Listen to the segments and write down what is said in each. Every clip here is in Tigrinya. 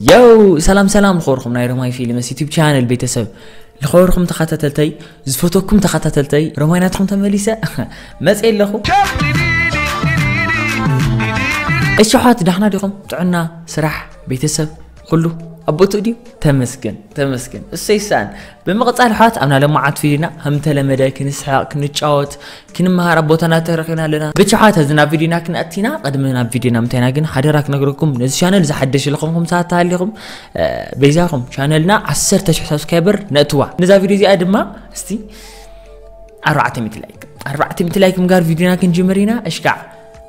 የው ሰላም ሰላም፣ ዝኸበርኩም ናይ ሮማይ ፊልምስ ዩቲብ ቻነል ቤተሰብ፣ ዝኸበርኩም ተኸታተልተይ፣ ዝፈተኩም ተኸታተልተይ፣ ሮማይ ናትኩም ተመሊሰ መጽእ ኣለኹ። እሺ ኣሕዋት፣ ዳሕና ዲኹም? ጥዕና፣ ስራሕ፣ ቤተሰብ፣ ኩሉ ኣብ ቦትኡ ድዩ? ተመስገን፣ ተመስገን። እሰይ ሳን። ብምቕጻል ኣሕዋት፣ ኣብና ለማዓት ፊልምና ከም ተለመደ ክንስሕቕ፣ ክንጫወት፣ ክንመሃር ኣብ ቦታና ተረኺብና ኣለና። ብቻ ኣሕዋት፣ እዚ ናብ ቪድዮና ክንኣቲና፣ ቅድሚ ናብ ቪድዮና ምንታይና ግን ሓደራ ክነግረኩም፣ ነዚ ቻነል ዝሓደሽ ኢልኩም ሰዓት ተሃሊኹም፣ እ፣ በይዛኹም ቻነልና ዓሰርተ ሽሕ ሳብስክራይበር ነእትዋ። ነዛ ቪድዮ እዚኣ ድማ እስቲ ኣርባዕተ ሚእቲ ላይክ፣ ኣርባዕተ ሚእቲ ላይክ ምግባር ቪድዮና ክንጅምር ኢና። እሽካዕ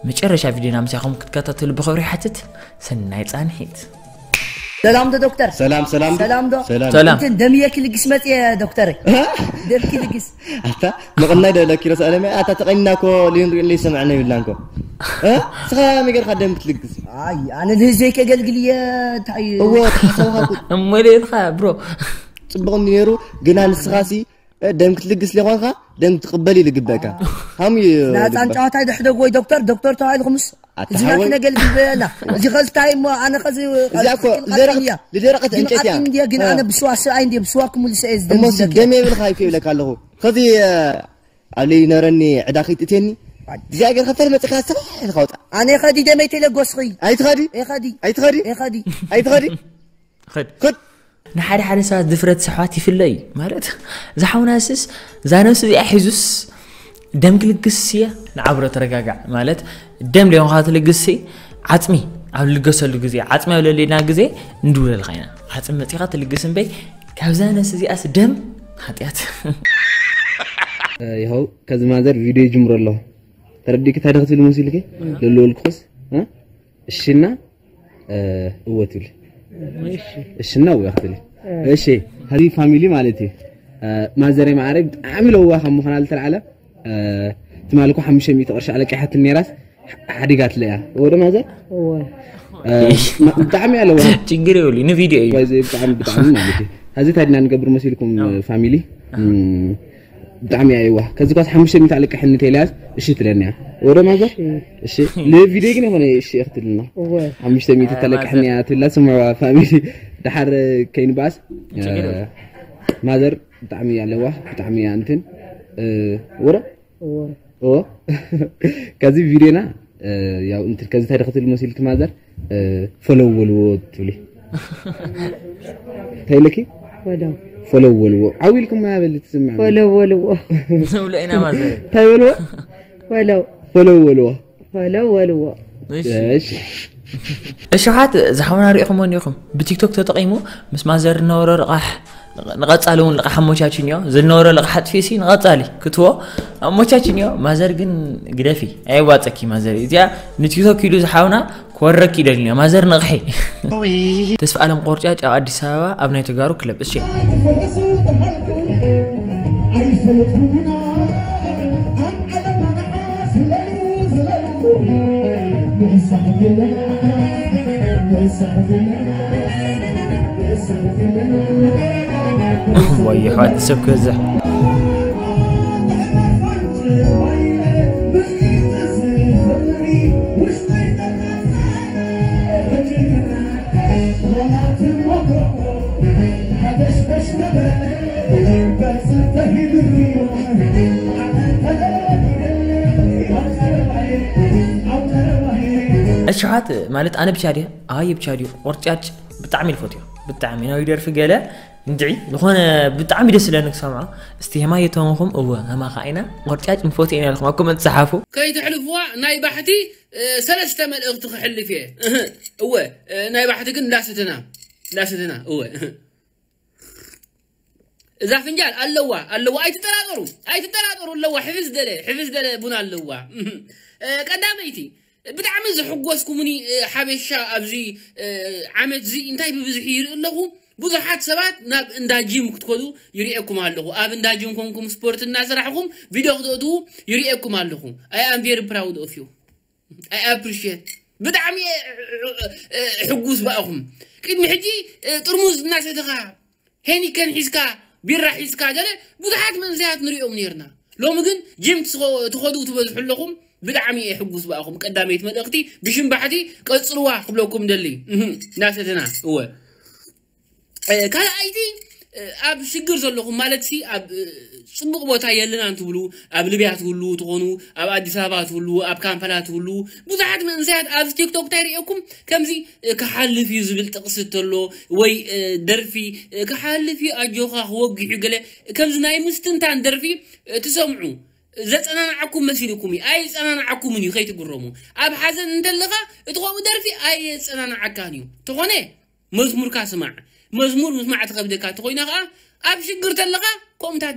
መጨረሻ ቪድዮና ምሳኹም ክትከታተሉ ብኽብሪ ይሓትት። ሰናይ ጻንሒት። ሰላም ዶ ዶክተር? ሰላም ሰላም ሰላም ዶ? ሰላም ሰላም። እንትን ደም እየክ ልግስ መጽየ ዶክተር። ደም ክልግስ። ኣታ መቐናይ ደለ ኪሮስ ኣለመ ኣታ ተቐኒና ኮ ሊን ሪን ሊሰምዕና ይብላን ኮ እ ስኻ መገርካ ደም ክትልግስ ኣይ ኣነ ንህዝበይ ከገልግል እየ። እንታይ እዩ? እዎ ተሓሰብካ ኩ እሞ ኢለ ኢልካ ብሮ። ጽቡቕ ነይሩ። ግና ንስኻሲ እ፣ ደም ክትልግስ ሊኾንካ ደም ትቕበል ይልግበካ ሃም እዩ ናፃን ጨዋታ ይድሕደግ ወይ ዶክተር ዶክተር ተባሂልኩምስ ኣታ እዚና ሓወይ። ክነገልግል በላ። እዚ ኸዚ እንታይ እሞ ኣነ ኸዚ እዚኣ እኮ ልደረቐት ልደረቐት ዕንጨይቲ እያ እንዲያ ግን እ። ኣነ ብስዋ ስብኣይ እንዲየ ብስዋኩም ልስዐ እሞ ሲ ዝደምስለካ ደም የብልካ ይኮ ይብለካ ኣለኹ። ከዚ እ፣ ኣብ ለይነረኒ ዕዳ ከይትእትየኒ እዚኣ ገርካ ፈር መፅካ ሰፋሕ ኢልካ ውፃእ። ኣነ ኸዲ ደመይ ተለጎስኺ ኣይትኸዲ ኤኸዲ ኣይትኸዲ ኤኸዲ ኣይትኸዲ ኸድ ክድ ንሓደ ሓደ ሰባት ድፍረት ሰሕዋት ይፍለ እዩ ማለት፣ ዝሓውናስስ እዛ ነብሲ እዚኣ ሒዙስ ደም ክልግስ እየ። ንዓብሮ ተረጋጋዕ ማለት፣ ደም ሊዮንካ ትልግስ ዓፅሚ ኣብ ልገሰሉ ግዜ፣ ዓፅሚ ኣብ ለሌና ግዜ እንድውለልካ ኢና። ዓፅሚ መፂኻ ትልግስ እምበይ ካብዛ ነብሲ እዚኣስ ደም ሓጢኣት። ይኸው ከዚ ማዘር ቪድዮ ይጅምሮ ኣለኹ። ተረዲእኪ እንታይ ክትብል መሲልኪ? ለለወልኩስ እ? እሺና እ፣ እወ ትብል። እሺና እወ ክትብል። እሺ፣ ሀዚ ፋሚሊ ማለት እዩ። እ፣ ማዘረይ ማዕረይ ብጣዕሚ ለዋህ ካብ ምዃና ዝተልዓለ፣ እ፣ ትማሊ እኮ ሓሙሽተ ሚእቲ ቅርሺ ኣለቂሓትኒ ነይራስ ሓዲጋትለ እያ። እወ ዶ ማዘር? እ፣ ማ- ብጣዕሚ ኣለዋ። ችግር የብሉ፣ ንቪድዮ እዩ። ባይዘ ብጣዕሚ ብጣዕሚ ማለት እዩ። ሀዚ እንታይ ድና ንገብር መሲልኩም ፋሚሊ? እም፣ ብጣዕሚ እያ የዋህ። ከዚ ኳስ ሓሙሽተ ሚእቲ ኣለቅሕኒ ተልያስ እሺ ትለኒ እያ። ወደ ማዘር? እሺ። ለቪድዮ ግን የኾነ እሺ እያ ክትልና። ሓሙሽተ ሚእቲ ተለቅሕኒ እያ ትብላ ስምዕዋ ፋሚሊ። ደሓር ከይንባስ፣ እ፣ ማዘር ብጣዕሚ እያ ለዋህ፣ ብጣዕሚ እያ እንትን፣ እ፣ ወረ? ኦ። ከዚ ቪድዮና፣ እ፣ ያው እንትን ከዚ እንታይ ዶ ክትብል መሲልኪ ማዘር? እ፣ ፈለው በልዎ ትብሊ። እንታይ ኢለኪ? ወለው ፈለው በልዎ። ዓው ኢልኩም ማያ በሊ ትስምዕ። ወለው ወልዎ ንብሎ ኢና ማዘር። እንታይ በልዎ? ወለው ፈለው በልዎ። ወለው ወልዎ እሺ። እሺ። እሺ፣ ሓት ዝሓውና ሪኢኹሞ እኒኹም ብቲክቶክ ተጠቒሙ ምስ ማዘር ዝነበሮ ልቓሕ ንቐጻሊ እውን ልቓሕ ኣሞቻችንዮ ዝነበሮ ልቓሕ ኣጥፊእሲ ንቐጻሊ ክትዎ ኣሞቻችንዮ። ማዘር ግን ግደፊ፣ ኣየዋፀኪ ማዘር። እዚኣ ንቲክቶክ ኢሉ ዝሓውና ክወረኪ ይደልንዮ። ማዘር ንቕሒ። ተስፋ ኣለም ቆርጫጭ ኣብ ኣዲስ ኣበባ ኣብ ናይ ተጋሩ ክለብ። እሺ። ወይ ኣሕዋት ሰብ ክበዝሕ። ኣሽሓት ማለት ኣነ ብቻ ድየ? ኣየ ብቻ ድዩ? ቆርጫጭ ብጣዕሚ ልፈትዮ። ብጣዕሚ ናይ ደርፊ ገለ እንድዒ ዝኾነ ብጣዕሚ ደስ ኢለኒ ክሰምዖ። እስቲ ሄማ የተመኹም እወ ሄማ ኸዓ ኢና። ቆርጫጭ ንፈትዮ ኢና ኢልኩም ኣብ ኮመንት ጸሓፉ። ከይተሕልፍዋ ናይ ባሕቲ እ፣ ሰለስተ መልእኽቲ ክሕልፍ እየ። እህ፣ እወ እ፣ ናይ ባሕቲ ግን እንዳሰተና እንዳሰተና እወ እህ። እዛ ፍንጃል ኣለዋ ኣለዋ ኣይትጠራጠሩ ኣይትጠራጠሩ ኣለዋ። ሕፍስ ደለ ሕፍስ ደለ ቡን ኣለዋ እህ። እ፣ ቀዳመይቲ ብጣዕሚ ዘሕጎስኩምኒ እ፣ ሓበሻ ኣብዚ እ፣ ዓመት እዚ እንታይ ብብዝሒ ይርኢ ኣለኹ። ብዙሓት ሰባት ናብ እንዳ ጂም ክትከዱ ይርእየኩም ኣለኹ። ኣብ እንዳ ጂም ኮንኩም ስፖርት እናሰራሕኩም ቪድዮ ክትእትዉ ይርእየኩም ኣለኹ። I am very proud of you. I appreciate. ብጣዕሚ እየ፣ እ፣ እ፣ ሕጉስ ብኣኹም። ቅድሚ ሕጂ እ፣ ጥርሙዝ እናሰተኻ ሄኒከን ሒዝካ ቢራ ሒዝካ ገለ ብዙሓት መንእሰያት ንሪኦም ነርና። ሎሚ ግን ጂም ትስኸ- ትኸዱ ትበዝሑ ኣለኹም። ብጣዕሚ እየ ሕጉስ ብኣኹም። ቀዳመይቲ መልእኽቲ ብሽምባሕቲ ቀጽልዋ ክብለኩም ደሊ። እህ፣ እናሰተና፣ እወ። እ፣ ካልኣይቲ፣ እ፣ ኣብ ሽግር ዘለኹም ማለት ሲ ኣብ፣ እ፣ ጽቡቕ ቦታ የለናን ትብሉ፣ ኣብ ሊብያ ትህሉ ትኾኑ፣ ኣብ ኣዲስ ኣበባ ትህሉ፣ ኣብ ካምፓላ ትህሉ፣ ብዙሓት መንእሰያት ኣብዚ ቲክቶክ እንታይ ርእየኩም ከምዚ፣ እ፣ ክሓልፍ እዩ ዝብል ጥቕሲ እንተሎ ወይ፣ እ፣ ደርፊ፣ እ፣ ክሓልፍ እዩ ኣጆኻ ክወግሕ እዩ ገለ ከምዚ ናይ ምስትንታን ደርፊ፣ እ፣ ትሰምዑ። ዘጸናንዓኩም መሲልኩም እዩ። ኣይጸናንዓኩምን እዩ፣ ከይትግረሙ። ኣብ ሓዘን እንተለኻ እቲ ከምኡ ደርፊ ኣየጸናንዓካን እዩ። ተኾነ መዝሙርካ ስማዕ። መዝሙር ምስማዕ ትኸብደካ ተኾይና ኸዓ ኣብ ሽግር ተለኻ ከምኡታት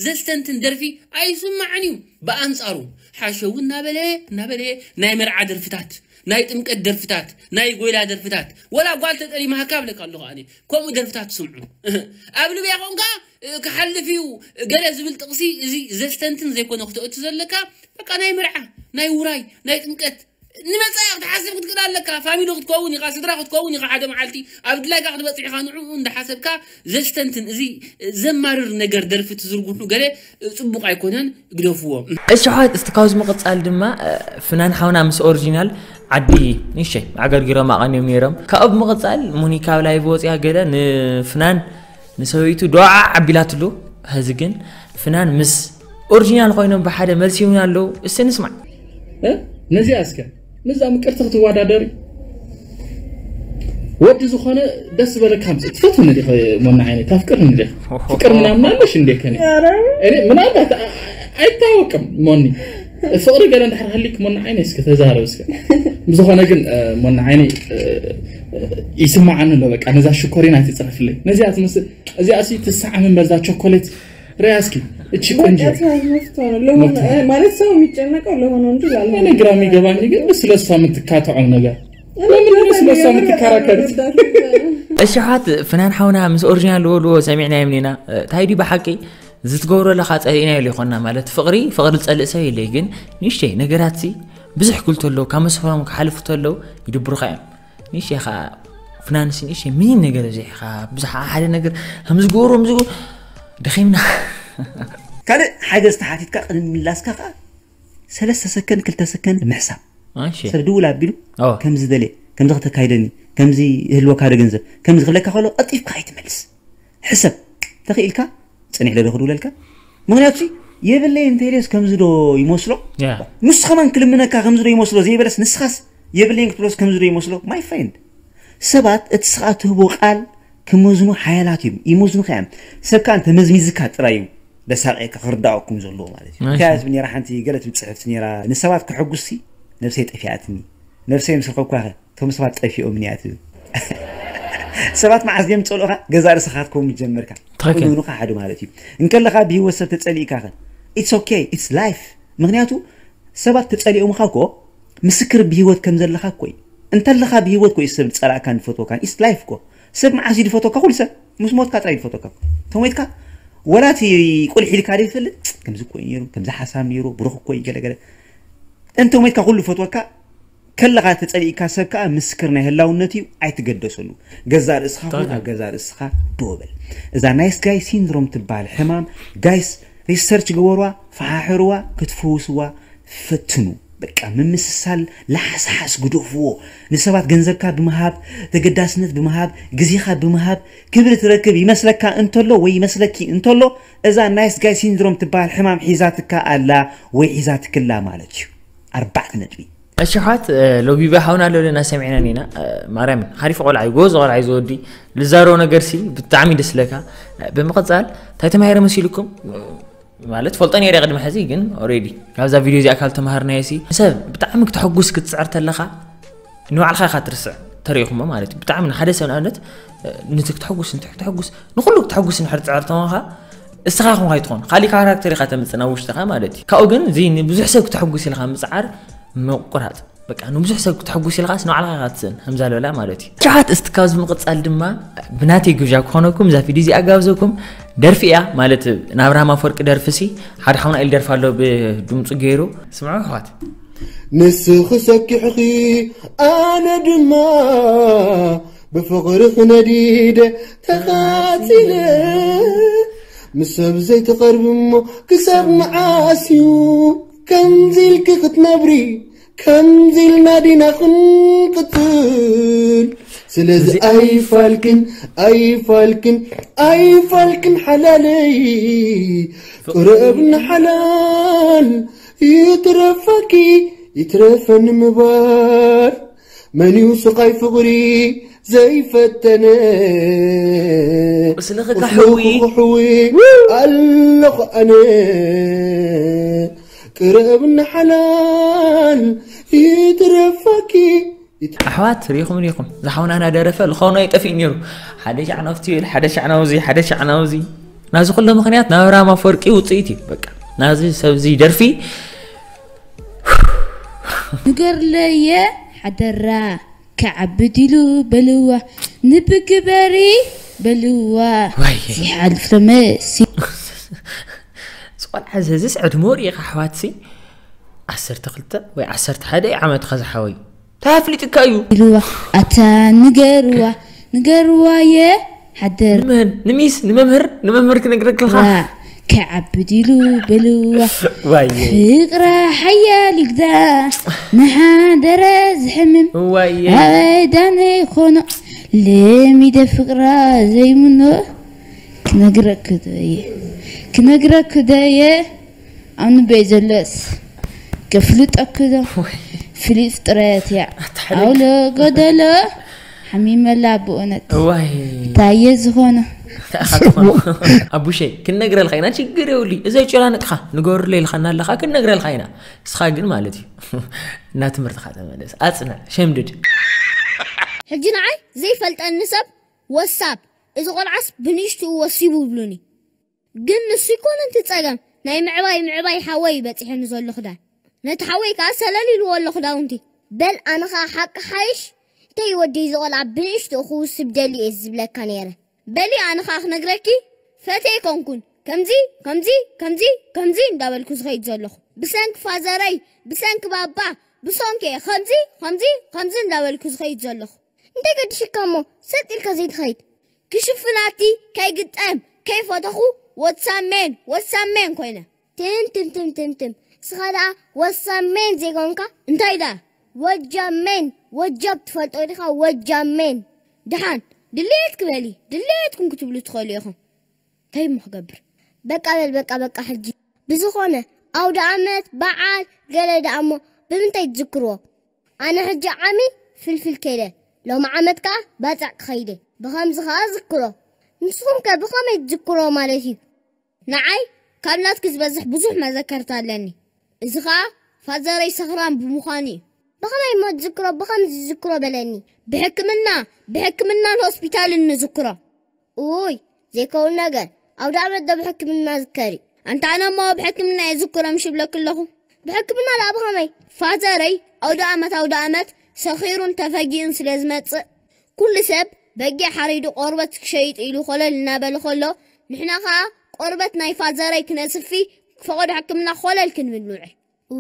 ዘስተንትን ደርፊ ኣይስማዕን እዩ። ብኣንጻሩ ሓሸው እናበለ እናበለ ናይ መርዓ ደርፍታት፣ ናይ ጥምቀት ደርፍታት፣ ናይ ጎይላ ደርፍታት፣ ወላ ጓል ተጠሊማካ ብለካ ኣለኹ ኣነ። ከምኡ ደርፍታት ትስምዑ። ኣብ ሊብያ ኾንካ፣ እ፣ ክሓልፍ እዩ ገለ ዝብል ጥቕሲ፣ እዚ ዘስተንትን ዘይኮነ ክተእቱ ዘለካ፣ በቃ ናይ መርዓ፣ ናይ ውራይ፣ ናይ ጥምቀት ንመጻኢ ክትሓስብ ክትክእል ኣለካ። ፋሚሊ ክትከውን ኢኻ፣ ስድራ ክትከውን ኢኻ። ሓደ መዓልቲ ኣብ ድላይካ ክትበጽሕ ኢኻ። ንዕኡ እንዳሓሰብካ ዘስተንትን፣ እዚ ዘማርር ነገር ደርፊ ትዝርግሑ ገለ ጽቡቕ ኣይኮነን፣ ግደፍዎ። እሺ፣ ሓወት፣ እስቲ ካብዚ ምቕጻል ድማ፣ እ፣ ፍናን ሓውና ምስ ኦሪጂናል ዓዲ ንእሽተይ ኣገርጊሮም ኣቐንዮም ነይሮም። ካብኡ ብምቕጻል ሞኒካ ኣብ ላይቭ ወፂኣ ገለ ንፍናን ንሰበይቱ ዱዓ ኣቢላትሉ። ሕዚ ግን ፍናን ምስ ኦሪጂናል ኮይኖም ብሓደ መልሲ ይሁን ኣለዉ። እስቲ ንስማዕ። እ? ነዚኣ እስከ ምስዛ ምቅርቲ ክትወዳደሪ፣ ወዲ ዝኾነ ደስ ዝበለካ ምጽእ። ትፈትውኒ ዲኺ ሞና ዓይነይ? ታፍቅርኒ ዲኺ? ፍቅር ምናምን ኣለሽ እንዴ ከኔ? ኧረ። እኔ ምናልባት አ-፣ አይታወቅም ሞኒ። ፍቅሪ ገለ እንድሕር ሃሊክ ሞና ዓይነይ እስከ ተዛረብ እስከ። ብዝኾነ ግን፣ እ፣ ሞና ዓይነይ፣ እ፣ እ፣ ይስማዓኒ ኣሎ በቃ። ነዛ ሽኮሪና ትጽረፍለይ። ነዚኣ ትመስል፣ እዚኣ ሲ ትሰዓም እምበር እዛ ቾኮሌት። ሪያ እስኪ፣ እቺ ቆንጆ። በቃ ትራይ መፍቶ ነው። ለሆነ፣ መፍቶ። እ፣ ማለት ሰው የሚጨነቀው ለሆነው እንጂ ላልሆነው እኔ ግራ የሚገባኝ ግን ስለ እሷ የምትካተዑ ነገር። እኔ ለምንድን ነው ስለ እሷ የምር የምትከራከሩት? በጣም እሺ፣ ሓት ፍናን ሓውና ምስ ኦሪጂናል ልዎ ልዎ ሰሚዕና የምኒና። እ፣ ታይዲ ብሓቂ ዝትገብሮ ለኻ ጸሊእና የለ ይኾንና ማለት ፍቕሪ፣ ፍቕሪ ዝጸልእ ሰብ የለ። ግን ንእሽተይ ነገራት ሲ ብዙሕ ክልቶ ኣለዉ፣ ካብ መስፈሮም ክሓልፉ ተለዉ ይድብሩኻ እዮም። ንእሽተይ ኸዓ ፍናንሲ ንእሽተይ ምንም ነገር ዘይኻ ብዙሕ ሓደ ነገር ከም ዝገብሮም ዝገብሩ ደኺምና። ካልእ ሓገዝ ተሓቲትካ ቅድሚ ምላስካ ኸዓ ሰለስተ ሰከንድ፣ ክልተ ሰከንድ ምሕሳብ። እሺ። ሰብ ድውል ኣቢሉ ኦ። ከምዚ ደልየ፣ ከምዚ ከተካይደኒ፣ ከምዚ ይህልወካ ዶ ገንዘብ፣ ከምዚ ክብለካ ከሎ ቀልጢፍካ ኣይትመልስ። ሕሰብ። ተኽኢልካ ጽኒሕ ለዶ ክድውለልካ። ምኽንያቱ የብለይ እንተ ኢለስ ከምዚ ዶ ይመስሎ? ያ። ንሱ ከማን ክልምነካ ከምዚ ዶ ይመስሎ? ዘይበለስ ንስኻስ የብለይን ክትብሎስ ከምዚ ዶ ይመስሎ? My friend፣ ሰባት እቲ ስኻ ትህቦ ቃል ክመዝኑ ሓያላት እዮም። ይመዝኑኻ እዮም። ሰብ ከኣ እንተመዝሚዝካ ጥራይ እዩ ደሳቂካ ክርዳኣኩም ዘለዎ ማለት እዩ። እሺ። እንታይ ትብል ነይራ ሓንቲ ገለ ትብል ጽሕፍቲ ነይራ፣ "ንሰባት ከሐጉስሲ ነብሰይ ጠፊኣትኒ፣ ነብሰይ ምስ ረኸብኳኸ እቶም ሰባት ጠፊኦም እያ" ትብል። ሰባት መዓስ ድዮም ዝጸልኡኻ? ገዛእ ርእስኻ ክትከውን ጀመርካ። ትኽክል። ክእመኑኻ ሓደ ማለት እዩ። እንከለኻ ብህይወት ሰብ ተጸሊእካኸ? It's okay, it's life። ምኽንያቱ ሰባት ተጸሊኦምኻ እኮ ምስክር ብህይወት ከም ዘለኻ እኮ እዩ። እንተለኻ ብህይወት እኮ እዩ ሰብ ዝጸላእካን ዝፈትወካን። It's life እኮ። ሰብ መዓስ እዩ ዝፈትወካ? ኩሉ ሰብ። ምስ ሞትካ ጥራይ እዩ ዝፈትወካ። ተሞይትካ ወላ እቲ ቁልሕ ኢልካ ዶ ይፈልጥ? ከምዚ እኮ እዩ ነይሩ፣ ከምዚ ሓሳብ ነይሩ፣ ብሩኽ እኮ እዩ ገለ ገለ። እንተ ሞይትካ ኩሉ ፈትወካ፣ ከለኻ ተጸሊእካ ሰብ ከኣ ምስክር ናይ ህላውነት እዩ፣ ኣይትገደሰሉ። ገዛእ ርእስኻ ኩን፣ ትኽክል። ኣብ ገዛእ ርእስኻ ደው በል። እዛ ናይስ ጋይ ሲንድሮም ትበሃል ሕማም፣ ጋይስ፣ ሪሰርች ግበሩዋ፣ ፈሓሕርዋ፣ ክትፍውስዋ ፈትኑ። በቃ፣ ምምስሳል ለሓስሓስ ግደፍዎ። ንሰባት ገንዘብካ ብምሃብ፣ ተገዳስነት ብምሃብ፣ ግዜኻ ብምሃብ ክብሪ ትረክብ ይመስለካ እንተሎ ወይ ይመስለኪ እንተሎ፣ እዛ ናይስ ጋይ ሲንድሮም ትበሃል ሕማም ሒዛትካ ኣላ ወይ ሒዛትክላ ማለት እዩ። ኣርባዕተ ነጥቢ። እሺ፣ ሓት፣ እ፣ ሎቢባ ሓውና ኣለለና ሰሚዕና ኒና፣ እ፣ ማርያም፣ ሓሪፍ ቆልዓ እዩ፣ ጎበዝ ቆልዓ እዩ፣ ዝወዲ ልዛረቦ ነገር ሲ ብጣዕሚ ደስ ለካ። እ፣ ብምቕጻል፣ እንታይ ተማሂረ መሲልኩም? እ፣ ማለት፣ ፈልጦ ነይረ ቅድሚ ሕዚ፣ ግን ኦሬዲ ካብዛ ቪድዮ እዚኣ ካብ ተማሃርናዮ ሲ፣ ሰብ ብጣዕሚ ክተሐጉስ ክትጽዕር ተለኻ፣ ንባዕልኻ ኢኻ ትርስዕ፣ ተሪእኹሞ ማለት እዩ። ብጣዕሚ ንሓደ ሰብ ንኣብነት፣ እ፣ ንቲ ክትሐጉስ፣ ንቲ ክትሐጉስ፣ ንኹሉ ክትሐጉስ እንድሕር ትጽዕር ተኾንካ፣ እስኻ ኹንካ ኣይትኾን፣ ካሊእ ካራክተር ኢኻ ተምጽእ ናብ ውሽጥኻ ማለት እዩ። ካብኡ ግን እዚ ንብዙሕ ሰብ ክተሐጉስ ኢልካ ምጽዓር ምቁራጽ። በቃ ንብዙሕ ሰብ ክተሐጉስ ኢልካስ ንባዕልኻ ኢኻ ትስእን፣ ከምዛ ልበላ ማለት እዩ። ሸሓት እስቲ ካብዚ ምቕጻል ድማ ብናተይ ግብዣ ክኾነኩም እዛ ቪድዮ እዚኣ ጋብዘኩም። ደርፊ እያ ማለት ናብርሃም ኣፈወርቂ ደርፊ ሲ ሓደ ሓውና ኢሉ ደርፊ ኣሎ ብድምጹ ገይሩ። ስምዑ ኣሕዋት። ንስኺ ሰኪሕኺ ኣነ ድማ ብፍቕርኺ ነዲደ ተቓጺለ፣ ምስ ሰብ ዘይትቐርቢ እሞ ክሳብ መዓስ እዩ? ከምዚ ኢልኪ ክትነብሪ፣ ከምዚ ኢልና ዲና ክንቅጽል። ስለዚ ኣይፋልክን፣ ኣይፋልክን፣ ኣይፋልክን ሓላለይ። ቅረብና ሓላል፣ ይትረፈኪ፣ ይትረፈኒ ምባር። መን እዩ ስቓይ ፍቕሪ ዘይፈተነ? ቁስልኺ ቁስልኺ ክሕዊ። ክሕዊ ኣለኹ ኣነ። ቅረብኒ ሓላል ይትረፈኪ። ኣሕዋት ሪኢኹም ሪኢኹም ዝሓውና እናደረፈ ልኾኖ ይጠፍእ ነይሩ። ሓደ ሻዕ ናብቲ ይብል፣ ሓደ ሻዕ ናብዚ፣ ሓደ ሻዕ ናብዚ። ናዚ ኩሉ ምኽንያት ናብ ኣብርሃም ኣፈወርቂ ውፅኢት እዩ። በቃ ናዚ ሰብዚ ደርፊ ንገርለየ ሓደራ ክዓቢ ዲሉ በልዋ ንብግበሪ በልዋ ዋይ። ሲሓልፍ ተመሲ ዝቆልዓ ዘዝስ ዕድሞ ርኢኻ ኣሕዋትሲ ዓሰርተ ክልተ ወይ ዓሰርተ ሓደ ዓመትካ ዝሓወይ እንታይ ኣፍሊጥካ እዩ በልዋ ኣታ ንገርዋ ንገርዋ የ ሓደር ንመን ንሚስ ንመምህር ንመምህር ክነግረክልካ ክዓቢ ዲሉ በልዋ ዋየ ፍቅራ ሓያል ይግዛ ንሓደረ ዝሕምም ዋየ ኣበይ ዳነ ይኾኖ ለሚደ ፍቅራ ዘይምኖ ክነግረክ ደየ ክነግረክ ደየ ኣብ ንበይ ዘሎስ ከፍልጠክ ዶ ፍሊጥ ጥረያት እያ ኣውሎ ጎደሎ ሓሚመላ ብእውነት እዋይ እንታይ እየ ዝኾነ ኣቡሸ ክንነግረልካ ኢና ችግር የብሉ እዚ ኣይጨናንቅኻ ንገሩለይ ኢልኻና ኣለኻ ክንነግረልካ ኢና እስኻ ግን ማለት እዩ እና ትምህርትኻ ተመለስ ኣፅንዕ ሸምድድ ሕጂ ንዓይ ዘይፈልጠኒ ሰብ ወሳብ እዚ ቆልዓስ ብንእሽትኡ ወሲቡ ብሉኒ ግን ንሱ ይኮነ እቲ ጸገም ናይ ምዕባይ ምዕባይ ሓወይ በጺሐኒ ዘሎ ክዳን ነቲ ሓወይ ከኣ ሰለል ኢልዎ ኣሎ ክዳውንቲ በል ኣነ ከኣ ሓቂ ሓይሽ እንተይ ወደይ ዝቆልዓ ብንእሽትኡ ክውስብ ደልየ እየ ዝብለካ ነይረ በሊ ኣነ ከኣ ክነግረኪ ፈትየ ኣይኮንኩን ከምዚ ከምዚ ከምዚ ከምዚ እንዳበልኩ ዝኸይድ ዘለኹ ብሰንኪ ፋዘረይ ብሰንኪ ባባ ብሶንኪ እየ ከምዚ ከምዚ ከምዚ እንዳበልኩ ዝኸይድ ዘለኹ እንታይ ገድሽካ እሞ ሰጥ ኢልካ ዘይትኸይድ ክሽፍናቲ ከይግጠም ከይፈተኹ ወትሳሜን ወትሳሜን ኮይነ ትም ትም ትም ትም ትም እስኻ ደኣ ወሳሜን ዘይኮንካ እንታይ ደኣ ወጃሜን ወጃብ ትፈልጦ ዲኻ ወጃሜን ደሓን ድሌት ክበሊ ድሌትኩም ክትብሉ ትኽእሉ ኢኹም እንታይ እሞ ክገብር በቃ በል በቃ በቃ ሕጂ ብዝኾነ ኣውደ ኣመት በዓል ገለ ደኣ እሞ ብምንታይ ትዝክርዎ ኣነ ሕጂ ዓሚ ፍልፍል ከይደ ሎሚ ዓመት ከኣ ባጽዕ ክኸይደ ብኸምዚ ከኣ ዝክሮ ንስኹም ከ ብኸመይ ትዝክሮ ማለት እዩ ንዓይ ካብ ናትኪ ዝበዝሕ ብዙሕ መዘከርታ ኣለኒ እዚ ከኣ ፋዘረይ ሰኽራን ብምዃኑ እዩ ብኸመይ እሞ ትዝክሮ ብኸምዚ ዝዝክሮ በለኒ ብሕክምና ብሕክምናን ሆስፒታልን ንዝክሮ ኡይ ዘይከውን ነገር ኣውደ ኣመት ዶ ብሕክምና ዝከር እዩ ኣንታ ኣነ እሞ ብሕክምና እየ ዝዝክሮ ምሽ ይብለኪ ኣለኹ ብሕክምና ደኣ ብኸመይ ፋዘረይ ኣውደ ኣመት ኣውደ ኣመት ሰኺሩን ተፈጊኡን ስለ ዝመጽእ ኩሉ ሰብ በጊዕ ሓሪዱ ቆርበት ክሸይጥ ኢሉ ኮለል እናበለ ከሎ ንሕና ከኣ ቆርበት ናይ ፋዘረይ ክነስፊ ፈቐዶ ሕክምና ኮለል ክንብል ንውዕል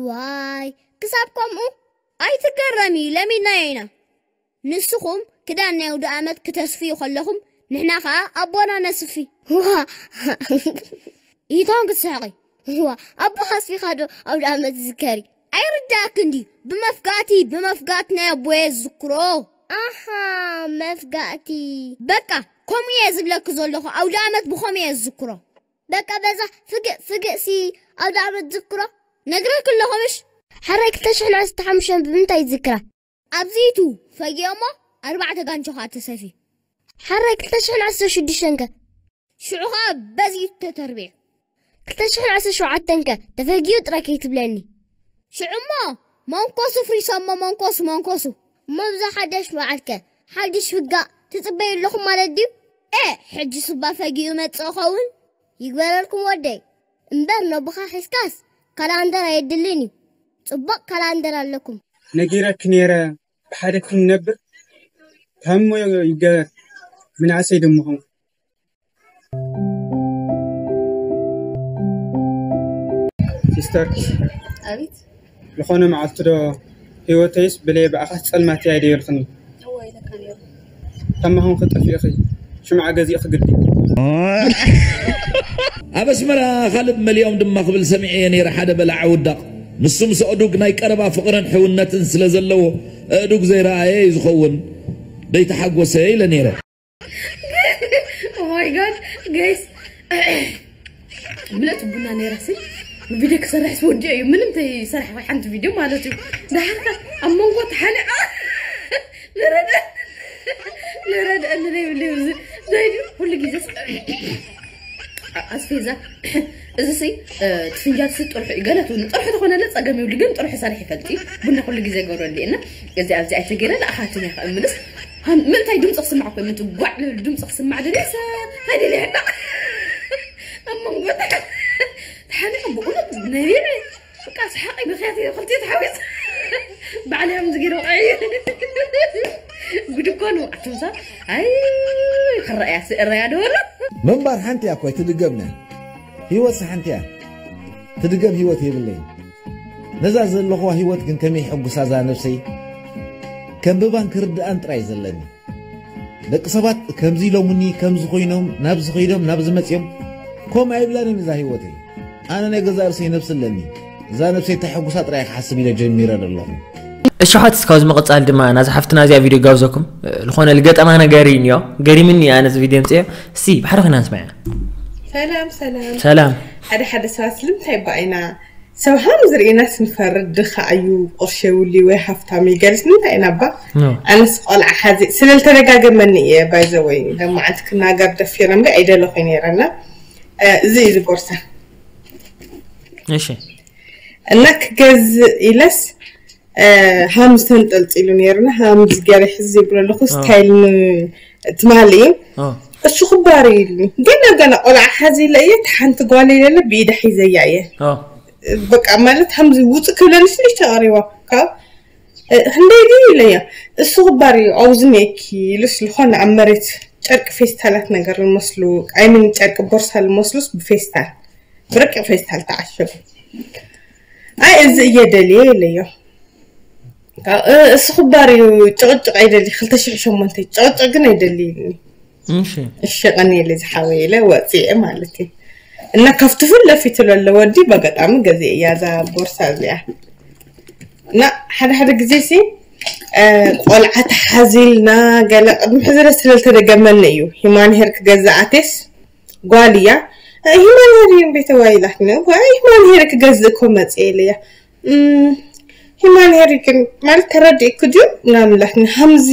ዋይ ክሳብ ከምኡ ኣይትገረሚ ለሚድናዮ ኢና ንስኹም ክዳን ናይ ኣውደ ኣመት ክተስፍዩ ከለኹም ንሕና ኸኣ ኣቦና ነስፊ ዋ ኢቶም ክትስሕቒ ዋ ኣቦኻ ኣስፊኻ ዶ ኣውደ ኣመት ዝዝከር እዩ ኣይርዳእክን ድዩ ብመፍጋእቲ ብመፍጋእቲ ናይ ኣቦየ ዝዝክሮ ኣሃ መፍጋእቲ በቃ ከምኡ እየ ዝብለኪ ዘለኹ ኣውደ ኣመት ብኸምኡ እየ ዝዝክሮ በቃ በዛ ፍግእ ፍግእ ሲ ኣውደ ኣመት ዝዝክሮ ነግረኪ ኣለኹ ምሽ ሓራይ ክልተ ሽሕን ዓሰርተ ሓሙሽተን ብምንታይ ይዝክራ ኣብዚቱ ፈጊኦሞ ኣርባዕተ ጋንቾ ኸኣ ተሰፍዩ። ሓራይ ክልተ ሽሕን ዓሰርተ ሽዱሽተን ከ? ሽዑ ኸኣ በዚቱ ተተርቢዑ። ክልተ ሽሕን ዓሰርተ ሸውዓተን ከ? ተፈጊኡ ጥራይ ከይትብለኒ። ሽዑሞ መንኮሱ ፍሪሶሞ መንኮሱ መንኮሱ። እሞ ብዛ ሓዳሽ በዓል ከ? ሓድሽ ፍጋእ ትጽበዩ ኣለኹም ማለት ድዩ? ኤእ! ሕጅስ እባ ፈጊኡ መጽእ ኸውን? ይግበረልኩም ወደይ። እምበር ነቦኻ ሒዝካስ ካላንደር ኣየድልን እዩ። ጽቡቕ ካላንደር ኣለኩም። ነጊረኪ ነይረ ብሓደ ክንነብር። ታሞ ይገበር ምንኣሰይ ደሞ ኾንኩ። ሲስተር ኣቤት። ዝኾነ መዓልቲ ዶ ህይወተይስ ብለይ ብኣኻስ ጸልማት እያ ዶ ይበልኽኒ? እወ ኢለካ ነይሩ። ከማኹም ክጠፊእኺ ሽምዓ ገዚእኺ ግዲ። ኣብ ኣስመራ ካልብ መሊኦም ድማ ክብል ሰሚዐዮ ነይረ ሓደ በላዕ ውዳቕ። ንሱ ምስ ኣእዱግ ናይ ቀረባ ፍቕርን ሕውነትን ስለ ዘለዎ፣ ኣእዱግ ዘይረኣየ እዩ ዝኸውን፣ ደይተሓጎሰ ኢለ ነይረ። Oh my god, guys. ምለት ቡና ነይራ ሲ ቪድዮ ክሰርሕ ስወዲኦ እዩ። ምንም ተይሰርሕ ወይ ሓንቲ ቪድዮ ማለት እዩ። ዳሓርካ ኣብ መንጎ ተሓሊቓ ንረድእ ንረድእ ንረይብለይ ዘይዱ ኩሉ ግዜ ኣስፌዛ እዚ ሲ እቲ ፍንጃል ሲ ጥርሑ እዩ። ገለ ትብሉ ጥርሑ ተኾነለ ጸገም ይብሉ፣ ግን ጥርሑ ሰርሕ ይፈልጥ እዩ። ቡና ኩሉ ግዜ ገብረሉ እና እዚ ኣብዚ ኣይተገይረ ንኣኻትም እያ ከእምልስ ምንታይ ድምፂ ክስማዕ ኮ ምንት ጓዕ ልብል ድምፂ ክስማዕ ደሊሰ ኣይደልየ ሕና ኣብ መንጎ ተሓኒቐ ብእውነት ነቢረ በቃ ሰሓቂ ብክያት ክልቲኡ ተሓዊስ ባዕልዮም ዝገይረ ቀይ ጉድ እኮ ነው ኣቱምሳ ኣይ ክረኣያ ስእረያ ደወሎ ምንባር ሓንቲ እያ እኮ ኣይትድገምና። ህይወትስ ሓንቲ እያ። ትድገም ህይወት የብለይን። ነዛ ዘለኹዋ ህይወት ግን ከመይ ሕጉሳ እዛ ነብሰይ ከንብባን ክርድኣን ጥራይ ዘለኒ። ደቂ ሰባት ከምዚ ኢሎምኒ፣ ከምዚ ኮይኖም፣ ናብዚ ከይዶም፣ ናብዚ መፅዮም፣ ከምኡ ኣይብላንን እዛ ህይወተይ። ኣነ ናይ ገዛ ርእሰይ ነብሲ ኣለኒ። እዛ ነብሰይ ተሐጉሳ ጥራይ ክሓስብ ኢለ ጀሚረ ዘለኹ። እሺ ሓትስ ካብዚ መቐጻል ድማ ናዚ ሓፍትና እዚኣ ቪድዮ ጋብዘኩም ዝኾነ ልገጠማ ነገር እዩ እኒኦ ገሪምኒ ኣነ እዚ ቪድዮ ምፅዮ እስቲ ብሓደ ኮይና ንስማያ ሰላም ሰላም ሰላም ሓደ ሓደ ሰባት ስለምንታይ ባኢና ሰብ ሃምዚ ርኢናስ ንፈርድ ድኻ እዩ ቁርሺ የብሉ ወይ ሃፍታም እዩ ገለ ስለምንታይ ኢና እባ ኣነስ ቆልዓ ሓዚ ስለልተደጋገመኒ እየ ባይዘወይ ለመዓልቲ ክናገር ደፊረ እምበይ ኣይደለኹ ነይረ እና እዚ እዩ ዝቦርሳ እሺ እና ክገዝእ ኢለስ ሃምዚ ተንጠልጢሉ ነይሩ እና ሃምዚ ገለ ሕዚ ይብሎ ኣለኹ ስታይል ትማሊ እዩ እሱ ክባር ኢሉ ገና ገና ቆልዓ ሓዚ ኢለ እየ ሓንቲ ጓል ኢለለ ብኢደ ሒዘያ እየ በቃ ማለት ሃምዚ ውፅእ ክብለኒ ስልሽ ተቐሪባ ካብ ክንደይ ድዩ ኢለያ እሱ ክባር እዩ ኣብዚ ኔኪ ኢሉስ ዝኾነ ኣብ መሬት ጨርቂ ፌስታላት ነገር ዝመስሉ ኣይምን ጨርቂ ቦርሳ ዝመስሉስ ብፌስታል ብረቂቕ ፌስታል ተዓሸጉ ኣይ እዚ እየ ደልየ ኢለዮ እሱ ክባር እዩ ጭቕጭቕ ኣይደሊ ክልተ ሽሕ ሸሞንተ ጭቕጭቕ ግን ኣይደሊ ኢልኒ እሺ ቀኒለ ዝሓወይ ኢለ ወፂአ ማለት እዩ እና ካብቲ ፊት ለፊቱ ለለ ወዲ በገጣሚ ገዚአ እያ እዛ ቦርሳ እዚኣ እና ሓደ ሓደ ግዜ ሲ ቆልዓ ተሓዚልና ገለ ቅድሚ ሕዚ ስለልተደገመኒ እዩ ሂማን ሄር ክገዛኣቴስ ጓል እያ ሂማን ሄር እዩን ቤተዋ ኢላትኒ ሂማን ሄር ክገዝእ እኮ መፅአ ኢለያ ሂማን ሄር ግን ማለት ተረዲእኩ ድዩ ምናምን ኢላትኒ ሃምዚ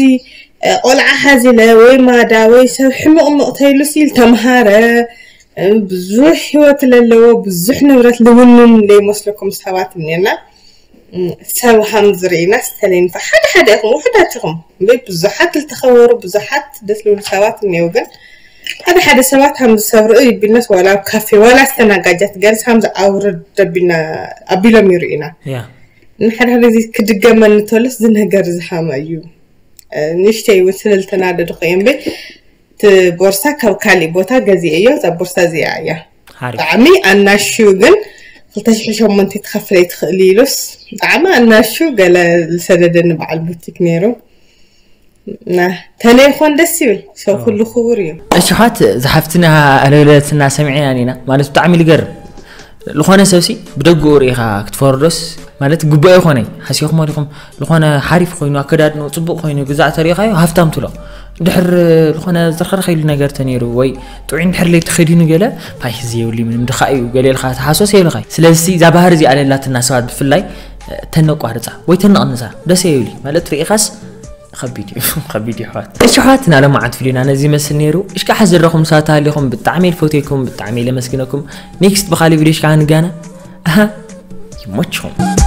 ቆልዓ ሓዚለ ወይ ማዳ ወይ ሰብ ሕምቕምቕ ተይሉ ሲል ተምሃረ ብዙሕ ህይወት ለለዎ ብዙሕ ንብረት ልውንን ለይመስለኩም ሰባት እኒና ሰብ ሃም ዝርኢና ዝተለይንፋ ሓደ ሓደ ኢኹም ውሕዳት ኢኹም እምበይ ብዙሓት ልተኸበሩ ብዙሓት ደስ ልብሉ ሰባት እኒው ግን ሓደ ሓደ ሰባት ሃም ዝሰብ ርእዩ ይቢልናስ ዋላ ኣብ ካፌ ዋላ ኣስተናጋጃት ገርስ ሃም ዝኣውርድ ደቢልና ኣቢሎም ይርኢና ንሓደ ሓደ ግዜ ክድገመኒ ተሎስ ዝነገር ዝሃመ እዩ ንእሽተይ እውን ስለልተናደድኹ እየ እምበይ እቲ ቦርሳ ካብ ካሊእ ቦታ ገዚአ እዮ እዛ ቦርሳ እዚኣ እያ ብጣዕሚ ኣናሹ ግን ክልተ ሽሕ ሸሞንተ ትኸፍለይ ትኽእል ኢሉስ ብጣዕሚ ኣናሹ ገለ ዝሰደደኒ በዓል ቡቲክ ነይሩ ተለይ ኮን ደስ ይብል ሰብ ኩሉ ክቡር እዩ እሽሓት ዝሓፍትና ኣለለትና ሰሚዕና ኢና ማለት ብጣዕሚ ልገርም ዝኾነ ሰብሲ ብደግኡ ርኢኻ ክትፈርዶስ ማለት ግቡእ ኣይኮነይ ሓሲኹም ዲኹም ዝኾነ ሓሪፍ ኮይኑ ኣከዳድንኡ ፅቡቅ ኮይኑ ግዛዕ ተሪኢኻዮ ሃፍታም ትሎ ድሕር ዝኾነ ዝረኸረኸ ኢሉ ነገር ተነይሩ ወይ ጥዑይ እንድሕር ለይ ተኸዲኑ ገለ ፓይ ህዚ የብሉ ምንም ድኻ እዩ ገለ ኢልካ ተሓሶስ የብልኻ ስለዚ እዛ ባህር እዚኣ ለላትና ሰባት ብፍላይ ተነቋርፃ ወይ ተነቕንሳ ደስ የብሊ ማለት ርኢኻስ ከቢድ እዩ ከቢድ እዩ ኣሕዋት እሺ ኣሕዋት ናለማዓት ቪድዮና ነዚ ይመስል ነይሩ እሽካሕ ዝረኹም ሰባት ሃሊኹም ብጣዕሚ ልፈትየኩም ብጣዕሚ ለመስግነኩም ኔክስት ብካሊ ቪድዮ ሽካሕ ንጋና ኣሃ ይሞችኹም